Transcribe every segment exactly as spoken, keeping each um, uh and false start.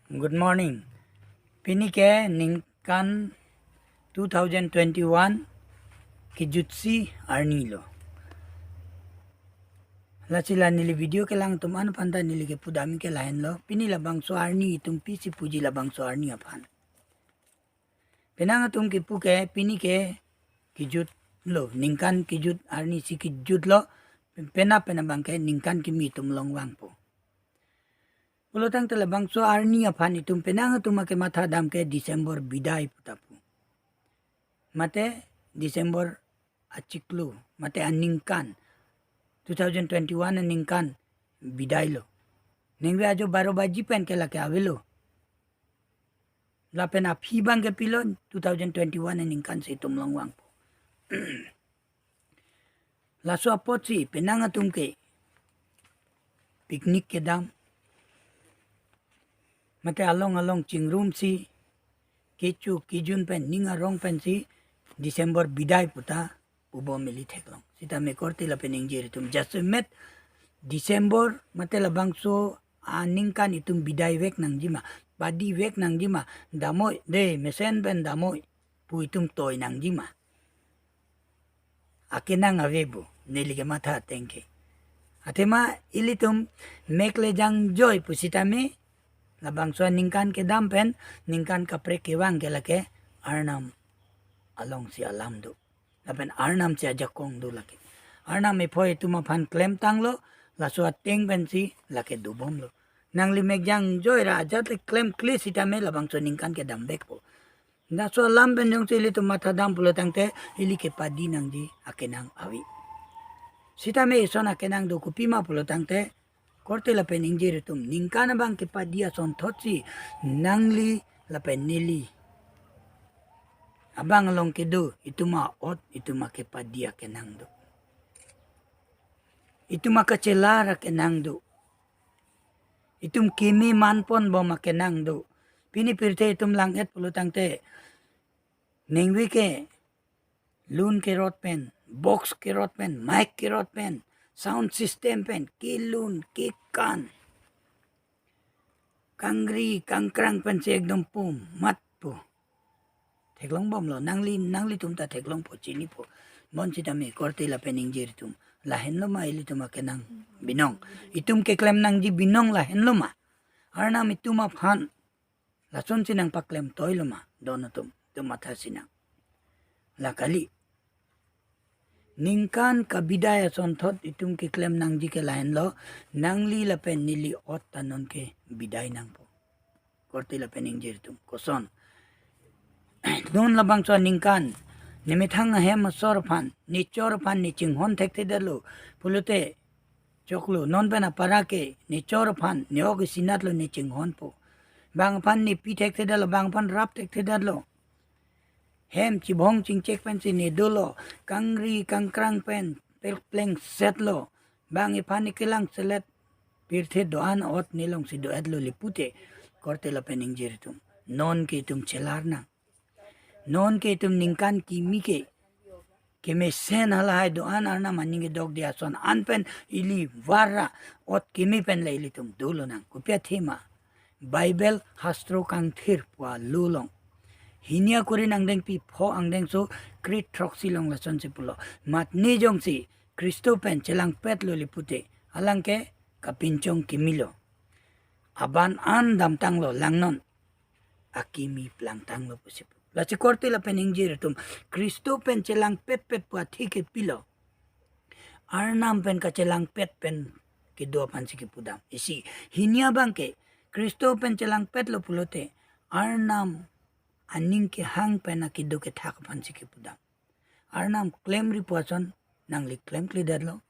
Good morning. Pini ke ningkan two thousand twenty-one kejutsi arni lo. Lasi la neli video kelang atum an aphan ta neli kepudam ke lahenlo. Pini labangso arni itum pisi puji labangso arni aphan. Penang atum kepu ke pini ke kejut lo, ningkan kejut arni si kejut lo, penap penap abang ke ningkan kimi itum longvangpo. Pulo tangte labangso arni aphan itum penang atum ake matha dam ke December bidai pu ta pu. Mate December achiklo, mate aningkan two thousand twenty-one aningkan bidai lo. Ningve ajo baro baji pen ke lake avelo. Lapen aphi abang ke pilo two thousand twenty-one aningkan si itum longvangpo. Laso apotsi penang atum ke picnic kedam, mate along along chingrumsi kecho kejun pen ning arong pensi December bidai pu ta pubom ili theklong. Sitame korte lapen ingjir atum jasemet December mate labangso aningkan itum bidai vek nangjima, padi vek nangjima, damoi de mesen pen damoi pu itum toi nangjima. Akenang ave pu, neli kematha ateng ke. Athema ilitum mek le jangjoi pusitame labangso aningkan kedam pen ningkan kaprek kevang ke lake Arnam alongsi alam do. Lapen Arnam si ajakong do lake. Arnam ephoi itum aphan klemtanglo, laso ateng pensi lake dobomlo. Nangli mek jangjoi ra ajat le klemkle sitame labangso ningkan kedam vekpo. Laso alam pen jongsi ilitum matha dam pulo tangte ili kepadi nangji akenang ave. Sitame ison akenang do, kopima pulo tangte korte lapen ingjir atum, ningkan abang kepadi asonthotsi nangli lapen neli abang along kedo itum a-ot, itum akepadi akenang do. Itum akachelar akenang do. Itum kimi manponbom akenang do. Pini pirthe itum lang-et pulo tangte ningve ke lun kerot pen, box kerot pen, mic kerot pen, sound system pen kelun kekan, kangri kangkrang pensi ekdom pum matpo. Theklongbomlo, nangli, nanglitum ta theklongpo, chinipo. Bonsitame korte lapen ingjir atum, lahenlo ma ilitum akenang binong? Itum keklem nangji binong lahenlo ma? Arnam itum aphan lasonsi nangpaklem toilo ma, don atum, itum matha sinang. La kali. Ningkan kabidai asonthot itum keklem nangji ke lahenlo, nangli lapen neli ot ta non ke bidai nangpo. Korte lapen ingjir atum, koson? Non labangso aningkan nemethang ahem asor aphan, ne chor aphan ne chinghon thekthedetlo pulote, choklo, non pen apara ke ne chor aphan, ne ok isinatlo ne chinghonpo. Bang aphan ne pi thekthedetlo, bang aphan rap thekthedetlo. Hem chibong chingchek pensi ne dolo, kangri kangkrang pen pelplengsetlo. Bang iphan ne kelang selet, pirthe do-an ot ne longsi do-etlo le pute, korte lapen ingjir atum, non ke itum chelar nang. Non ke itum ningkan kimi ke kemesen halahai do-an Arnam aning kedokde ason an pen ili var ra ot kimi pen le ilitum dolo nang. Kopi athema? Bible hastro kangthir pu alo along, hini a-Korinth angdengpi pho angdengso kre throksi along lasonsi pulo, mat ne jongsi Khristo pen chelangpetlo le pute, alang ke kapinchong kimi lo. Aban an damtanglo, langnon, akimi plangtanglo pusi pu. Lasi korte lapen ingjir atum, Khristo pen chelangpetpet pu athe ke pilo? Arnam pen kachelangpet pen kedo aphansi kepudam. Isi, hini abang ke Khristo pen chelangpetlo pulote, Arnam aning kehang pen akedo kethak aphansi kepudam. Arnam klemri pu ason nangli klemkledetlo.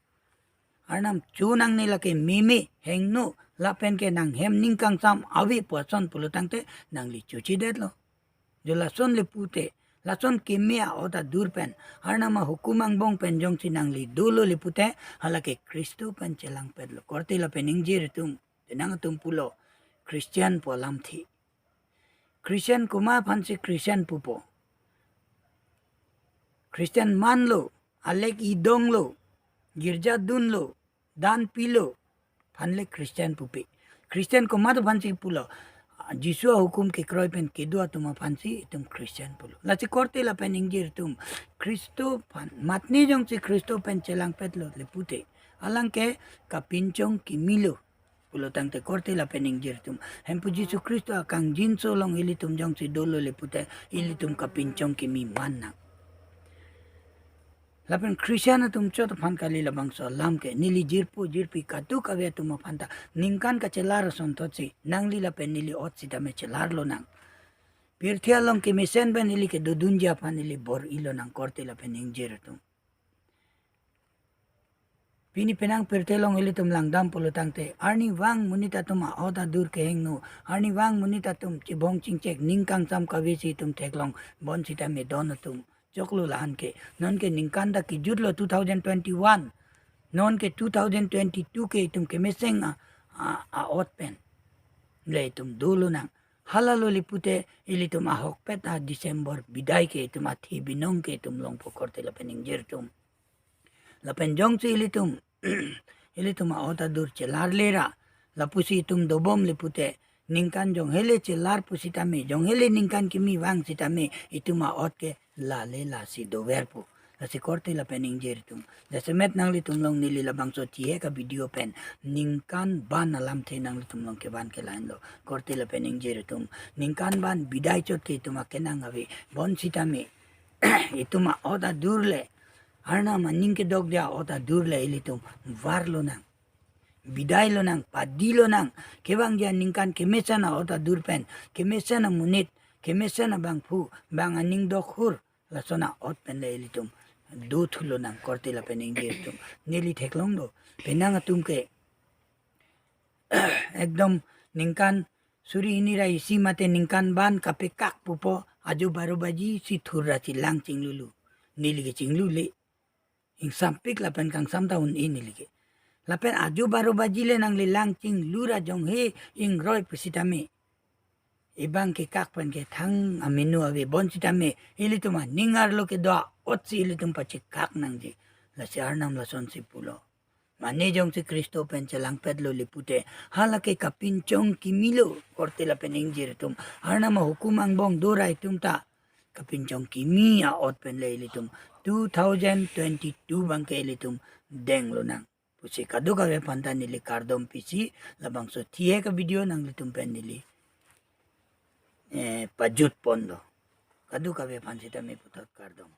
Arnam cho nangne lake meme hengno lapen ke nanghem ning kangsam ave pu ason pulo tangte nangli chochedetlo. Jo lason le pute, lason keme a-ot adur pen, Arnam ahukum angbong pen jongsi nangli dolo le pute, halake Khristo pen chelangpetlo. Korte lapen ingjir atum, tenang atum pulo, Christian pu alamthe. Christian komat aphansi Christian pupo? Christian manlo, alek idonglo, girja dunlo, dan pilo, aphan le Christian pupe. Christian komat aphansi pulo? Jisu ahukum kekroi pen kedo atum aphansi itum Christian pulo. Lasi korte lapen ingjir atum, Khristo aphan, matne jongsi Khristo pen chelangpetlo lepute, alang ke kapinchong kimi lo pulo tangte korte lapen ingjir atum, Hemphu Jisu Khristo akangjinso along ilitum jongsi dolo lepute, ilitum kapinchong kimi man nang. Lapen Christian atum chot aphan kali labangso alam ke, neli jirpo jirpi kadokave atum aphan ta ningkan kachelar asonthotsi nangli lapen neli ot sitame chelar lonang. Pirthe along kemesen pen ili kedodunji aphan ili bor-i lonang, korte lapen ingjir atum. Pini penang pirthe along ilitum langdam pulo tangte, arnivang monit atum a-ot adur kehingno, arnivang monit atum chibong chingchek, ning kangsam kavesi itum theklong, bonsitame don atum choklo lahan ke. Non ke ningkan ta kejutlo, two thousand twenty-one. Non ke two thousand twenty-two ke itum kemesen a, a, a-ot pen le itum dolo nang. Halalo lepute ilitum ahokpet a December bidai ke itum athe binong ke itum longpo, korte lapen ingjir atum. Lapen jongsi ilitum, ilitum a-ot adur chelarle ra, lapusi itum dobom lepute, ningkan jonghele chelar pusitame, jonghele ningkan kimi vang sitame, itum a-ot ke lale lasi doverpo. Lasi korte lapen ingjir atum, jasemet nanglitum along neli labangso thihek a-video pen ningkan ban alamthe nanglitum along kevan ke lahenlo, korte lapen ingjir atum. Ningkan ban bidai chot ke itum akenang ave, bonsitame itum a-ot adur le, Arnam aning kedokde a-ot adur le ilitum var lonang, bidai lonang, padi lonang. Kevangji aningkan kemesen a-ot adur pen, kemesen amonit, kemesen abangphu, bang aning dokhur, lason a-ot pen le ilitum dothu lonang, korte lapen ingjir atum. Neli theklong do, penang atum ke ekdom ningkan suri hini ra isi mate ningkan ban kapekak pupo, ajo baro baji si thur ra si lang chinglulu. Neli ke chinglule. Ingsampik lapen kangsam ta un-e neli ke. Lapen ajo baro baji le nangli lang chinglu ra jonghe ingroi pusitame, ibang kekak pen ke thang amenu ave, bonsitame ilitum aning arlo kedo a-ot si ilitum pachekak nangji. Lasi Arnam lasonsi pulo. Matne jongsi Khristo pen chelangpetlo lepute, hala ke kapinchong kimi lo, korte lapen ingjir atum. Arnam ahukum angbong do ra itum ta kapinchong kimi a-ot pen le ilitum two thousand twenty-two bang ke ilitum deng lonang pusi kadokave aphan ta neli kardom pisi, labangso thihek a-video nanglitum pen neli, eh, pajut pon do. Kadokave aphan sitame puthot kardom.